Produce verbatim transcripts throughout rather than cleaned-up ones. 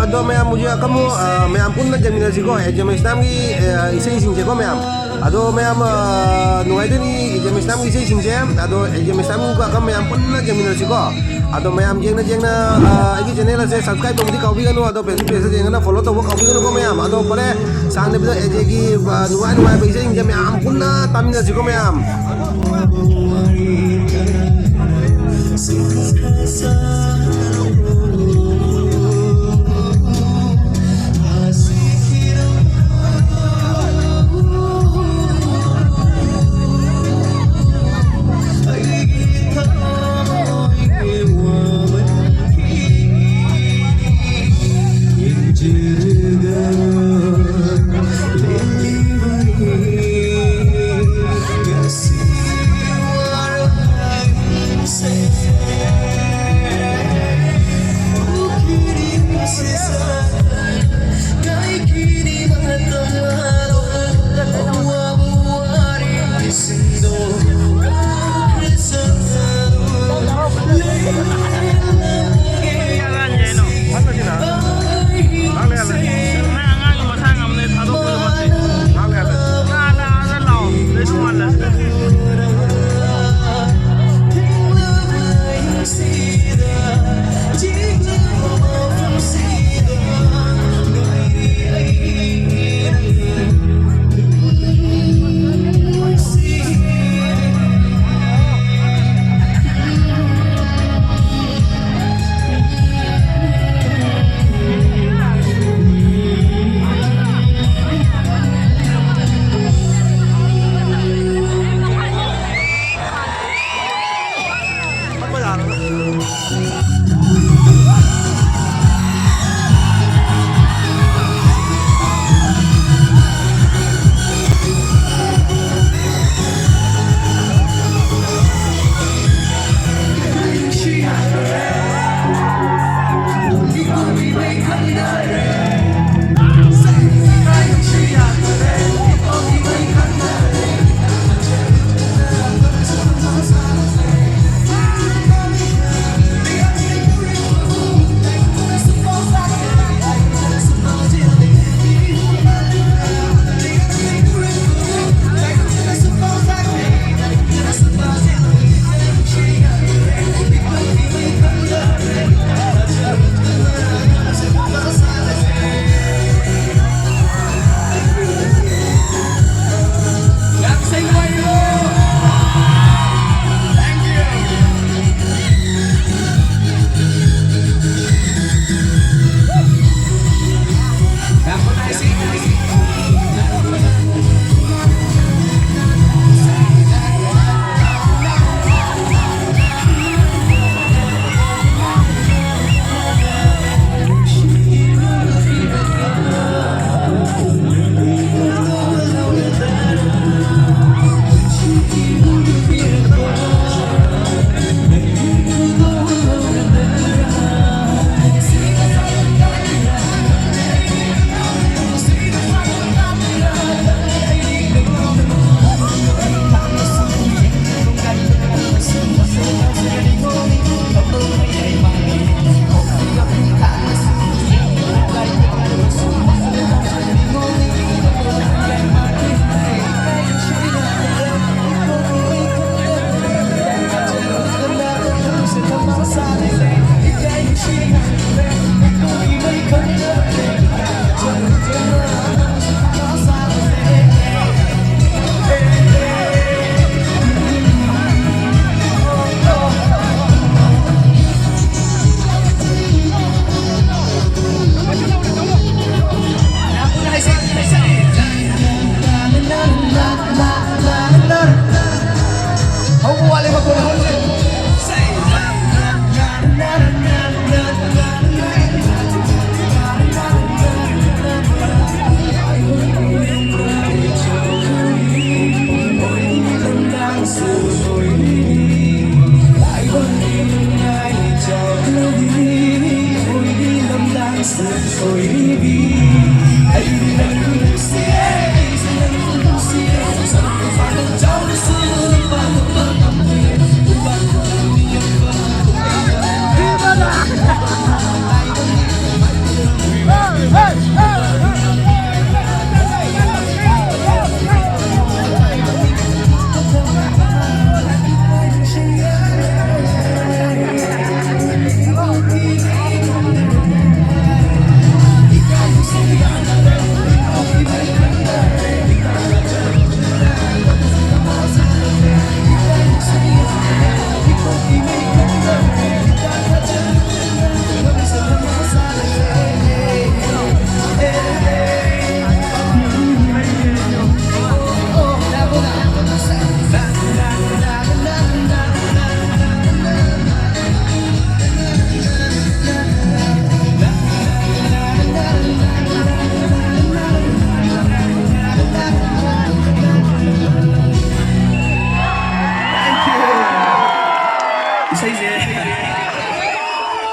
ꯑꯗꯣ ꯃꯌꯥꯝ ꯍꯧꯖꯤꯛ ꯑꯀꯝꯕ, ꯑ, ꯃꯌꯥꯝ ꯄꯨꯟꯅ ꯌꯦꯡꯃꯤꯟꯅꯁꯤꯀꯣ, ꯑꯦ ꯖꯦ ꯃꯩꯁꯅꯥꯝꯒꯤ, ꯑ, ꯏꯁꯩꯁꯤꯡꯁꯦꯀꯣ ꯃꯌꯥꯝ꯫ ꯑꯗꯣ ꯃꯌꯥꯝ, ꯑ, ꯅꯨꯡꯉꯥꯏꯗꯣꯏꯅꯤ ꯑꯦ ꯖꯦ ꯃꯩꯁꯅꯥꯝꯒꯤ ꯏꯁꯩꯁꯤꯡꯁꯦ꯫ ꯑꯗꯣ ꯑꯦ ꯖꯦ ꯃꯩꯁꯅꯥꯝꯒ ꯑꯀꯝꯕ ꯃꯌꯥꯝ ꯄꯨꯟꯅ ꯌꯦꯡꯃꯤꯟꯅꯁꯤꯀꯣ꯫ ꯑꯗꯣ ꯃꯌꯥꯝ ꯌꯦꯡꯅ ꯌꯦꯡꯅ, ꯑ, ꯑꯩꯒꯤ ꯆꯦꯅꯦꯜ ꯑꯁꯦ ꯁꯕꯁꯀ꯭ꯔꯥꯏꯕ ꯇꯧꯕꯗꯤ ꯀꯥꯎꯕꯤꯒꯅꯨ꯫ ꯑꯗꯣ ꯐꯦꯁꯕꯨꯛ ꯄꯦꯖꯇ ꯌꯦꯡꯉꯒꯅ ꯐꯣꯂꯣ ꯇꯧꯕ ꯀꯥꯎꯕꯤꯒꯅꯨꯀꯣ ꯃꯌꯥꯝ꯫ ꯑꯗꯣ ꯐꯔꯦ, ꯁꯥꯡꯗꯕꯤꯗ ꯑꯦ ꯖꯦꯒꯤ, ꯑ, ꯅꯨꯡꯉꯥꯏ ꯅꯨꯡꯉꯥꯏꯕ ꯏꯁꯩꯁꯤꯡꯁꯦ ꯃꯌꯥꯝ ꯄꯨꯟꯅ ꯇꯥꯃꯤꯟꯅꯁꯤꯀꯣ ꯃꯌꯥꯝ꯫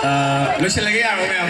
ꯑ, ꯂꯣꯏꯁꯤꯜꯂꯒꯦ, ꯌꯥꯔꯕꯣ ꯃꯌꯥꯝ?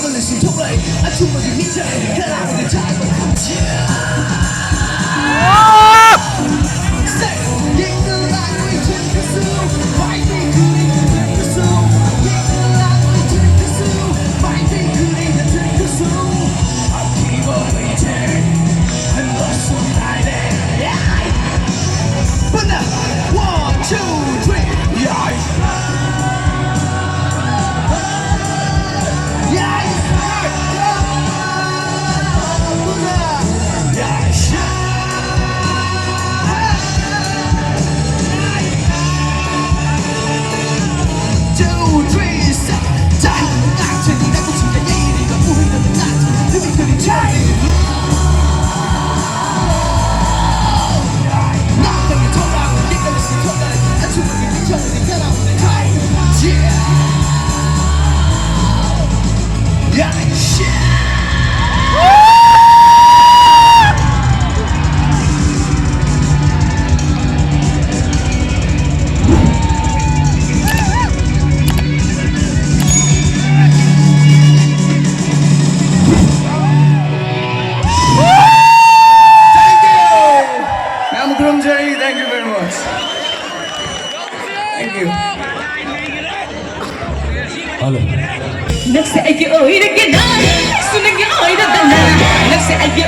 ꯂꯤꯁꯤꯡ ꯊꯣꯛꯂꯛꯏ ꯑꯆꯨꯝꯕꯒꯤ ꯃꯤꯡꯆꯠ ꯀꯅꯥꯕꯨꯗꯤ ꯊꯥꯖꯕ ꯈꯪꯗꯦ꯫ Say, ꯌꯦꯡꯗ ꯂꯥꯛꯂꯣꯏ ꯊꯦꯡꯅꯁꯨ, ꯃꯥꯏꯀꯩ ꯈꯨꯗꯤꯡꯗ ꯊꯦꯡꯅꯁꯨ, ꯌꯦꯡꯗ ꯂꯥꯛꯂꯣꯏ ꯊꯦꯡꯅꯁꯨ, ꯃꯥꯏꯀꯩ ꯈꯨꯗꯤꯡꯗ ꯊꯦꯡꯅꯁꯨ, ꯑꯀꯤꯕ ꯂꯩꯇꯦ, ꯍꯟꯕ ꯁꯨꯡꯅꯥꯏꯗꯦ꯫ Yeah! ꯄꯨꯟꯅ one, two, three, yeah! Thank you. ꯌꯥꯝ ꯈꯨꯔꯨꯝꯖꯔꯤ꯫ Thank you very much. Thank you. Hello. ꯅꯪꯁꯦ ꯑꯩꯒꯤ ꯑꯣꯏꯔꯒꯦꯅ, ꯅꯪꯁꯨ ꯅꯪꯒꯤ ꯑꯣꯏꯔꯗꯅ, ꯅꯪꯁꯦ ꯑꯩꯒꯤ